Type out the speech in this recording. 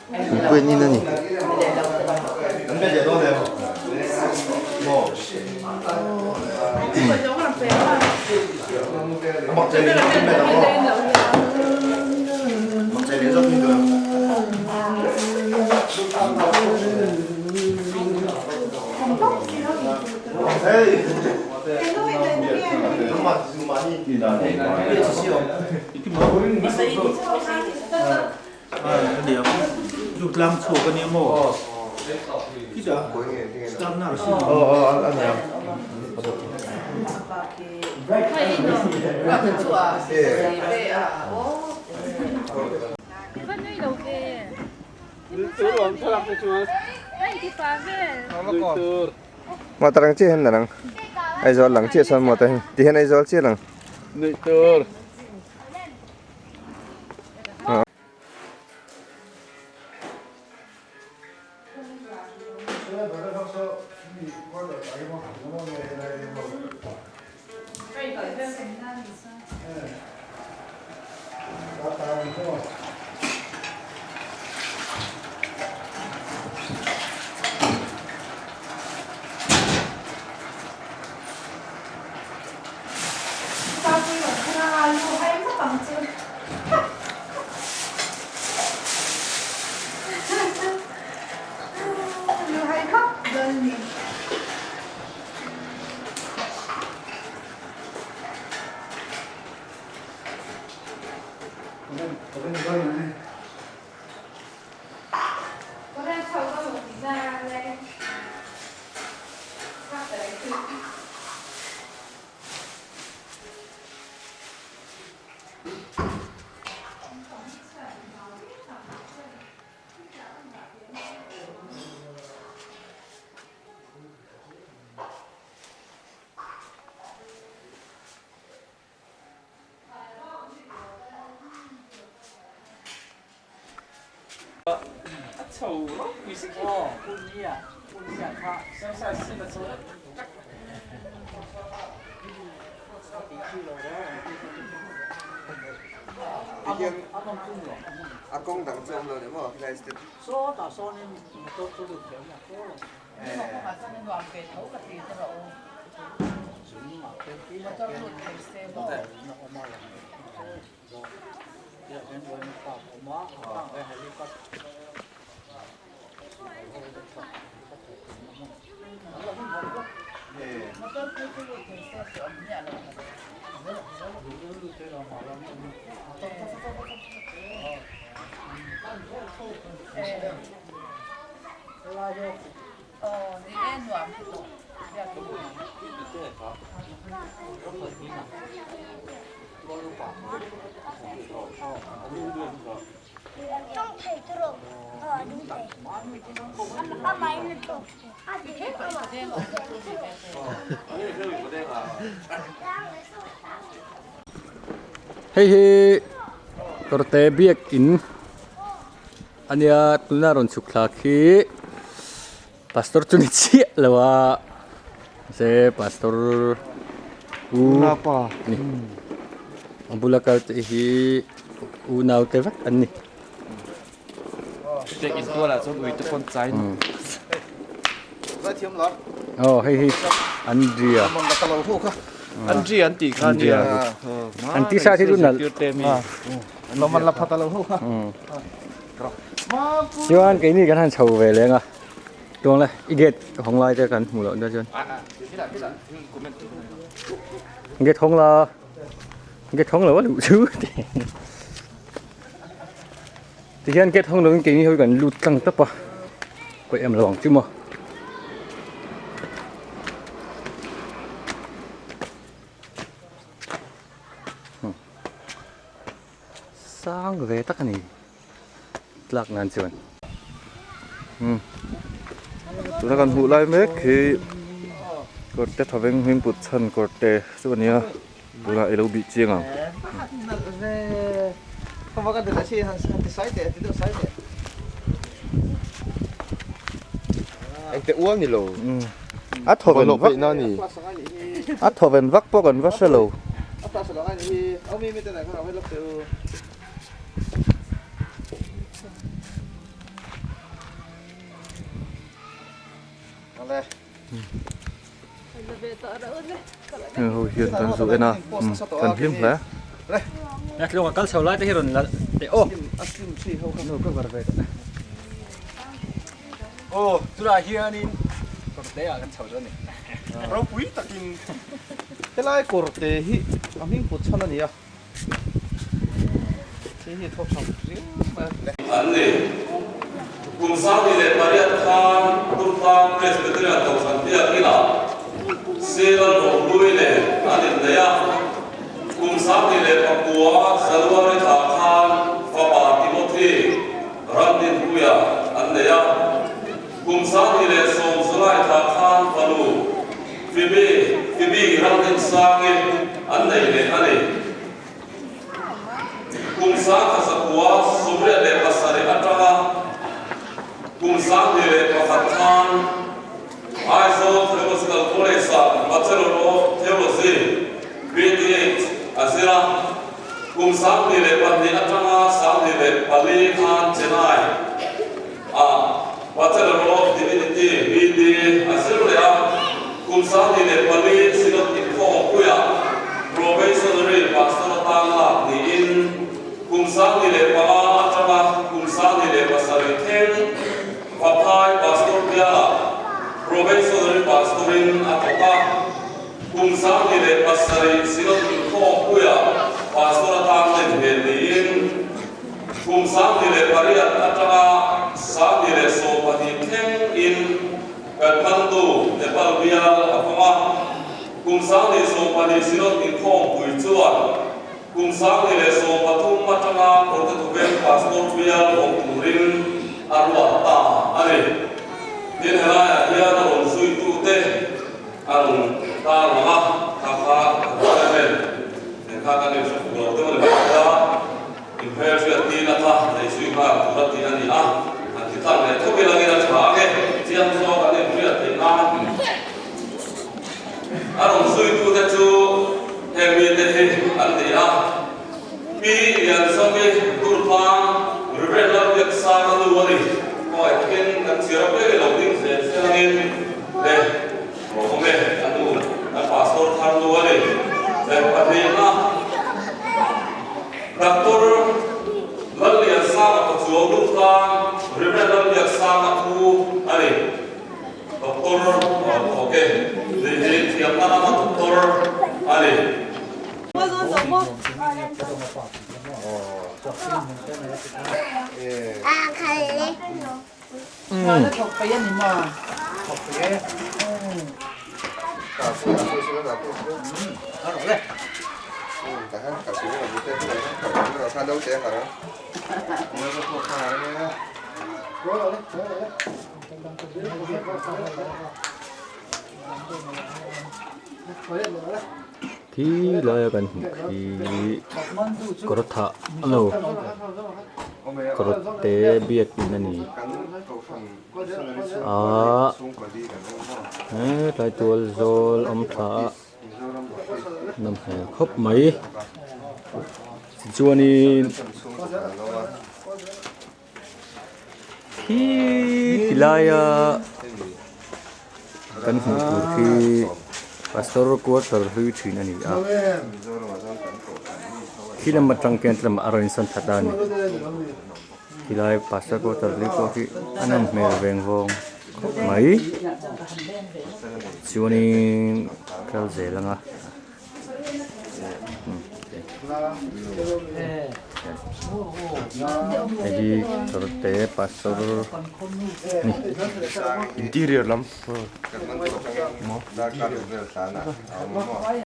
Thingpuiin in a ni. Motor ang chiah hian a lang Aizawl lang chiah chuan motor hi ti hian Aizawl chiah lang. A kawng dang chu a awm lo leh maw khilai step. Hei hi kawrte biakin a nia tuna rawn chhuk thlak hi pastor chu ni chiah lo a mahse pastor u ni a bula kal te hi unau te vek an ni. Aw hei hi Andria Andria an t-shirt hi chu nalh chuan keini kan han chho ve leng a tuang le i gate hawng lai te kan hmuh loh na chuan gate hawng la gate hawng lo a luh chu Tihian gate hawng lovin keini ho kan lut tlang tawp a pawi em lo ang chu maw. Sang ve tak a ni tlak nan chuan. Tuna kan hmuh lai mek hi kawrte thaveng hming put chhan kawrte chu a nia tunah i lo bih chiang ang. Engte ual ni lo. A thawven vak na ni. A thawven vak pawh kan va hre lo. Heng ho hian kan zu en a kan hlim hle. Tluanga kal chho lai te hi rawn la teh aw. Aw tunah hianin kawrte ah kan chho dawn a ni. Ropui takin helai kawrte hi a hming put chhan a ni a. An ni. Kum 28 khan Durtlang Presbyterian Kohhran biakinah Silan Rohlui nen an innei a. Kum 29 January thla khan fapa Timothy Ramdinpuia an nei a. Kum 11 July thla khan fanu Phoebe, Phoebe Ramdinsangi an nei leh a ni. Kum 1997 atanga kum 2001 khan Aizawl Theological College-ah Bachelor of Theology, BTH, a zir a. Kum 2002 atanga 2004 khan Chennai ah Bachelor of Divinity, BD, a zir leh a, kum 24 Synod inkhawmpuiah Probationary Pastor atan lak niin kum 25 atanga kum 27 thleng Vaphai Pastor bialah Probationary Pastor-in a thawk a, kum 27 Synod inkhawmpuiah Pastor atan len hmel niin Kum 28 atanga 2012 thleng in Kathmandu, Nepal bial a hawng a. Kum 2012 Synod inkhawmpui chuan kum 2013 atanga Kawrte Thawveng Pastor bial awm turin a ruat ta a ni. Tin, helaiah hian a rawn zuitute a rawn tarlang a, kha kha kan chairman nen khan kan inhre fuh lo deuh a ni mai a. Inhmelhriat tina kha nei zui nghal tur a tih a ni a, han ti tlang leh thawk ilangin a tha ang e, chiang zawk an inhriat theih nan. A rawn zuitute chu heng mite hi an ni a, Pi Lianzawmi Durtlang, Rev. Lalbiaksanga nu a ni. Khawngaih takin kan chhiar a pek lo ding zel zel angin le rawh awm e, a nu kan pastor thar nu a ni. Le pahnihna. Doctor Lalliansanga Pachuau Durtlang, Rev. Lalbiaksanga thu a ni. Doctor ok ni hi thiamna lama doctor a ni. Khi laia kan hmuh khi kawr thah a lo kawr te biak in a ni a hetlai tual zawl awm thla a nawm hmel khawp mai tichuanin Khi tilaia kan hmuh tur khi pastor quarter hlui thin a ni a khi lam atang khian tlem a rawn insawn that a ni tilai pastor quarter hlui pawh khi a nawm hmel veng vawng khawp mai chuanin kal zel ang a. Hei hi kawrte pastor a ni. Interior lam.